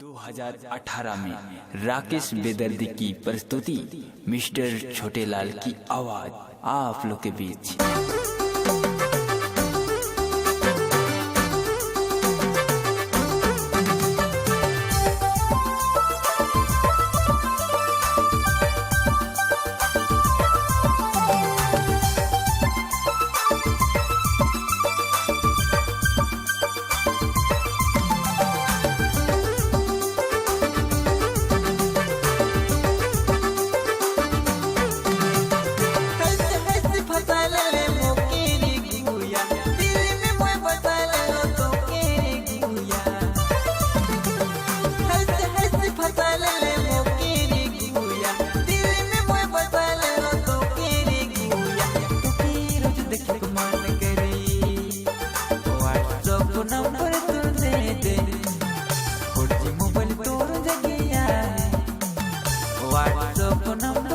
2018 में राकेश बेदर्दी की प्रस्तुति, मिस्टर छोटेलाल की आवाज आप लोग के बीच। हंस हंस फसल ले मोकेरी गुया, दिल में मोय बसल लो तो केरी गुया। हंस हंस फसल ले मोकेरी गुया, दिल में मोय बसल लो तो केरी गुया। तो की रोज देखे को मन करी, व्हाट्सएप नंबर तू दे दे, 4G mobile तोर जगिया, व्हाट्सएप नंबर।